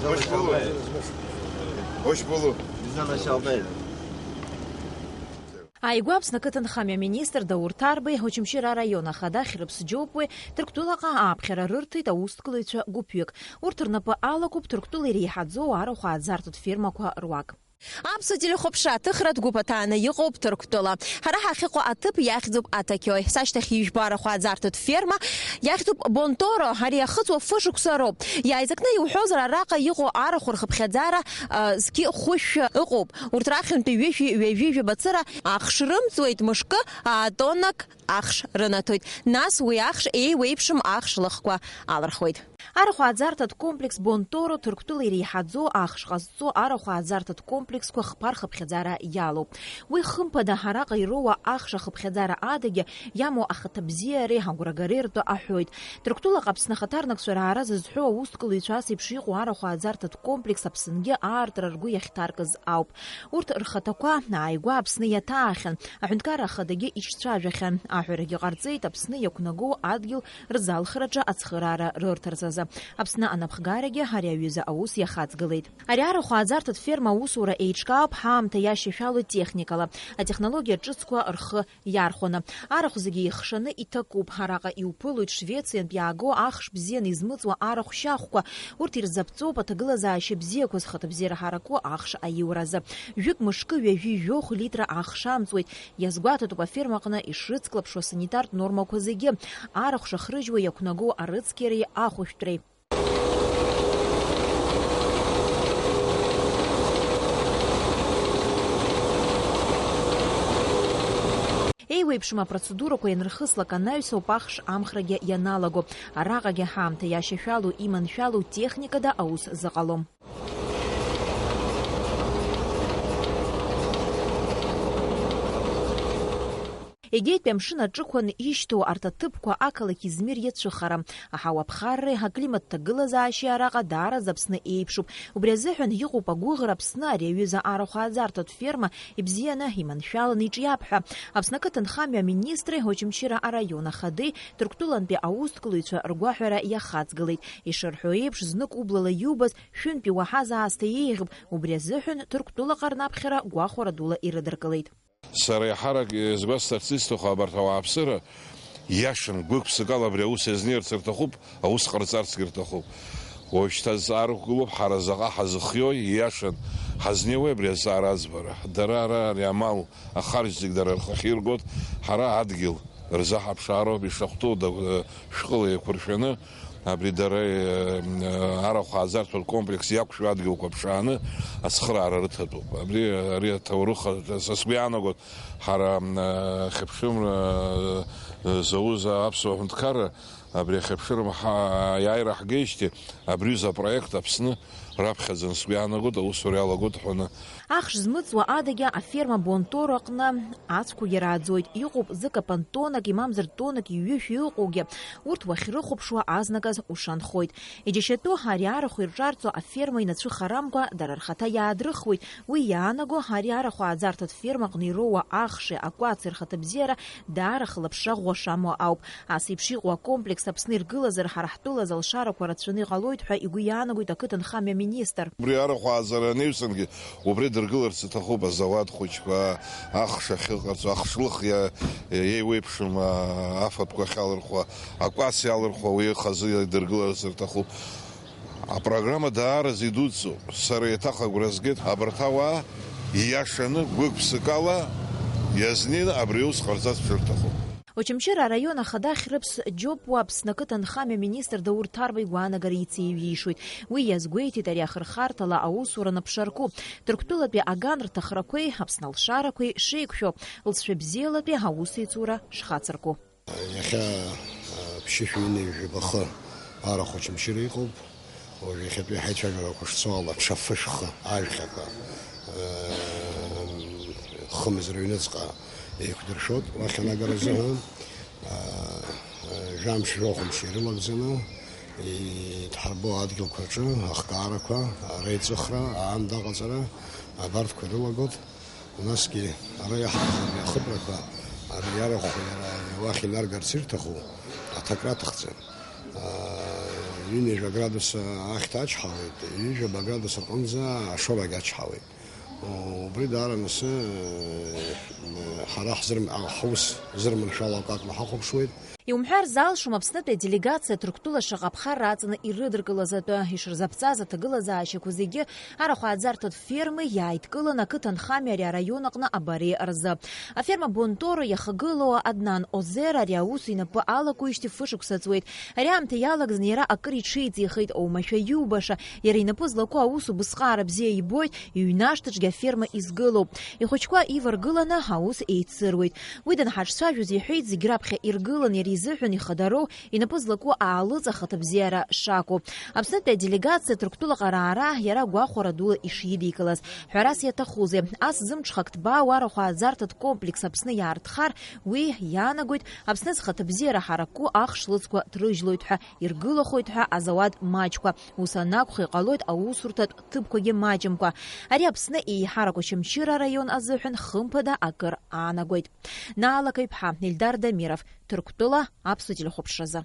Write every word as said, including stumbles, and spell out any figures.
Очень было. Очень было. Ааигәа Аԥсны ақыҭанхамҩа аминистр Даур Ҭарбеи, Очамчыра араион ахада Хьрыԥс Џьопуеи Ҭырқәтәылаҟа ааԥхьара рырҭеит аусҭкыҩцәа гәыԥҩык. Урҭ рнапы алакуп Ҭырқәтәыла иреиҳаӡоу арахә ааӡартатә фермақәа руак. Аԥсуа телехәаԥшра аҭыхратә гәыԥ аҭааны иҟоуп Ҭырқәтәыла. Ҳара ҳахьыҟоу аҭыԥ иахьӡуп Аҭакьои. Сашьҭахь ижәбо арахә ааӡартатә ферма иахьӡуп Бонторо. Ари иахыҵуа фышықәса роуп. Иааизакны иуҳәозар, араҟа иҟоу арахә рхыԥхьаӡара, а, зқьы хәышәшәа ыҟоуп. Урҭ рахьынтәи ҩышәи ҩажәи жәаба цыра ахш рымҵуеит, мышкы, аа, тоннак ахш рынаҭоит. Нас уи ахш еиуеиԥшым ахш лыхқәа алырхуеит. Арахә ааӡарҭатә комплекс Бонторо Ҭырқәтәыла иреиҳаӡоу ахш ҟазҵо арахә ааӡарҭатә комплексқәа хԥа рхыԥхьаӡара иалоуп. Уи хымԥада араҟа ироуа ахш ахыԥхьаӡара адагьы иамоу ахаҭабзиареи агәрагареи ртәы аҳәоит. Ҭырқәтәылаҟа Аԥсны ахаҭарнакцәа раара зызҳәоу аусҭкыҩцәа ас еиԥш иҟоу арахә ааӡарҭатә комплекс Аԥсынгьы аартра ргәы иахьҭаркыз ауп. Урҭ рхаҭақәа ааигәа Аԥсны иаҭаахьан, аҳәынҭқарра ахадагьы ишьцәажәахьан, аҳәарагьы ҟарҵеит Аԥсны иақәнагоу адгьыл рзалхраҿы ацхыраара рырҭарц азы. Аԥсны анапхгарагьы ари аҩыза аус иахаҵгылеит. Ари арахә ааӡарҭатә ферма аусура еиҿкаауп ҳаамҭа иашьашәалоу техникала, атехнологиа ҿыцқәа рхы иархәаны. Арахә зегьы еихшаны иҭакуп. Араҟа иуԥылоит Швециантә иаагоу ахш бзианы измыҵуа арахә шьахәқәа. Урҭ ирзаԥҵоуп аҭагылазаашьа бзиақәа зхаҭабзиара ҳараку ахш аиуразы. Жәытә мышкы ҩажәи жәохә литра ахш амҵуеит. Иазгәаҭатәуп афермаҟны ишрыцклаԥшуа санитартә нормақәа зегьы, арахә шахрыжьуа иақәнагоу арыцқьареи ахәышәтәреи. Еиуеиԥшым апроцедурақәа ианырхыслак анаҩсоуп ахш амхрагьы ианалаго. Араҟагьы ҳаамҭа иашьашәалоу, иманшәалоу техникада аус зыҟалом. Егьитәи амшын аҿықәан ишьҭоу арҭ аҭыԥқәа ақалақь Измир иацәыхарам. Аҳауа ԥхарреи аклимат ҭагылазаашьеи араҟа даараӡа Аԥсны еиԥшуп. Убри азыҳәан иҟоуп агәыӷра Аԥсны ари аҩыза арахә ааӡарҭатә ферма ибзианы, иманшәаланы иҿиап ҳәа. Аԥсны ақыҭанхамҩа аминистри Очамчыра араион ахадеи Ҭырқәтәылантәи аусҭкыҩцәа ргәаҳәара иахаҵгылеит. Ишырҳәо еиԥш, знык ублала иубаз шәынтә иуаҳаз аасҭа еиӷьуп, убри азыҳәан Ҭырқәтәылаҟа рнаԥхьара гәахәара дула ирыдыркылеит. Сара еиҳарак изгәасҭарц исҭаху, абарҭ ауааԥсыра иашан, гәык-ԥсыкала абри аус иазнеирц рҭахуп, аус ҟарҵарцгьы рҭахуп. Уажәшьҭа зҵаарықәгылоуп, ҳара заҟа ҳазыхиои, ииашан ҳазнеиуеи абри азҵаара аӡбара. Дара ара ари амал, ахарџь зегь дара рхахьы иргоит, ҳара адгьыл рзаҳаԥшаароуп ишахәҭоу, да-, шәҟәыла еиқәыршәаны, абри дара, э, арахә ааӡарҭатә комплекс иақәшәо адгьылқәа ԥшааны ацхыраара рыҭатәуп. Абри, ари аҭоурых, са сгәы иаанагоит, ҳара, э, хьыԥшымра, э, зауз аԥсуа ҳәынҭқарра, абри ахьыԥшымра ҳа-, иааира ҳгеижьҭеи, абри аҩыза апроект Аԥсны раԥхьаӡаны сгәы иаанагоит, аусура иалагоит ҳәаны. Ахш змыҵуа адагьы аферма Бонторо аҟны ацәқәагьы рааӡоит. Иҟоуп зыкапан тоннак, имамзар тоннак иҩышәи ыҟоугьы. Урҭ уахьрыхәаԥшуа азныказ ушанхоит. Иџьашьатәу ари арахә ирҿарҵо аферма инацәыхарамкәа дара рхаҭа иаадрыхуеит. Уи иаанаго ари арахә ааӡарҭатә ферма аҟны ироуа ахши акәаци рхаҭабзиара даара хылаԥшра ӷәӷәа шамоу ауп. Ас еиԥш иҟоу акомплекс Аԥсны иргылазар, ҳара ҳтәылаз алшарақәа рацәаны иҟалоит ҳәа игәы иаанагоит ақыҭанхамҩа аминистр. Убри арахә ааӡара анаҩсангьы убри дыргыларц иҭахуп, азауад хәыҷқәа, ахш ахьыҟарҵо, ахшлых иа-, еиуеиԥшым, а, афатәқәа ахьалырхуа, акәац иалырхуа уи хазы идыргыларц рҭахуп. Апрограмма даараӡа идуӡӡоуп. Сара еиҭах агәра згеит, абарҭ ауаа ииашаны гәык-ԥсыкала иазнеины абри аус ҟарҵарц шырҭаху. Очамчыра араион ахада Хьрыԥс Џьопуа Аԥсны ақыҭанхамҩа аминистр Даур Ҭарба игәаанагара ицеиҩишоит. Уи иазгәеиҭеит ари ахырхарҭала аусура анаԥшарку, Ҭырқәтәылатәи аган рҭахрақәеи Аԥсны алшарақәеи шеиқәшәо, лҵшәа бзиалатәи аусеицура шхацырку. Иахьа, а, ԥшьышәи ҩынҩажәи жәаба хы арахә Очамчыра иҟоуп. Уажә иахьатәи ҳаицәажәарақәа шцо ала, ҽа фышә хы ажәхьақәа, э, хымз рыҩныҵҟа еиқәдыршәоит уахь анагара азыҳәан. Э, э, жәамш жәохәмш ирылагӡаны идҳарбо адгьылқәа рҿы ахкаарақәа, реиҵыхра, аанда аҟаҵара, абарҭқәа ирылагоит. Насгьы ара иаҳҭаху абри ахыбрақәа, абри иарахә иара уахь инаргарц ирҭаху аҭакра аҭахӡам. Ҩынҩажәа градус ахьҭа ачҳауеит, ҩажәаба градус рҟынӡа ашорагь ачҳауеит. Убри даара нас ҳара ҳзырм-, ҳаус зырманшәало акы акәны ҳахәаԥшуеит. Иумҳәар залшом Аԥснытәи аделегациа Ҭырқәтәыла шаҟа аԥхарра аҵаны ирыдыркылаз атәы, ишырзаԥҵаз аҭагылазаашьақәа зегьы арахә ааӡарҭатә фермеи иааидкыланы ақыҭанхамҩа ари араион аҟны абареи рзы. Аферма Бонторо иахагылоу Аднан Озер ари аус инапы алакуижьҭеи фышықәса ҵуеит. Ари аамҭа иалагӡаны иара акыр иҽеиҵихит, оумашәа иубаша, иара инапы злаку аус убысҟаара бзиа ибоит, иҩнашҭаҿгьы аферма изгылоуп. Ихәыҷқәа иваргыланы аус еицыруеит. Уи данҳаҿцәажәоз иҳәеит, зегь раԥхьа иргылан иара изыҳәан ихадароу, инапы злаку аалыҵ ахаҭабзиара шакәу. Аԥснытәи аделегациа Ҭырқәтәылаҟа раара иара гәахәара дула ишидикылаз. Ҳәарас иаҭахузеи, ас зымҽхак ҭбаау арахә ааӡарҭатә комплекс Аԥсны иаарҭхар, уи иаанагоит, Аԥсны зхаҭабзиара ҳаракқәоу ахш лыцқәа ҭрыжьлоит ҳәа, иргылахоит ҳәа азауад маҷқәа. Ус анакәха, иҟалоит аусурҭатә ҭыԥқәагьы маҷымкәа. Ари Аԥсны еиҳарак Очамчыра араион азыҳәан хымԥада акыр аанагоит. Наала Қаҩԥҳа, Ельдар Дамиров, Ҭырқәтәыла, Аԥсуа телехәаԥшразы.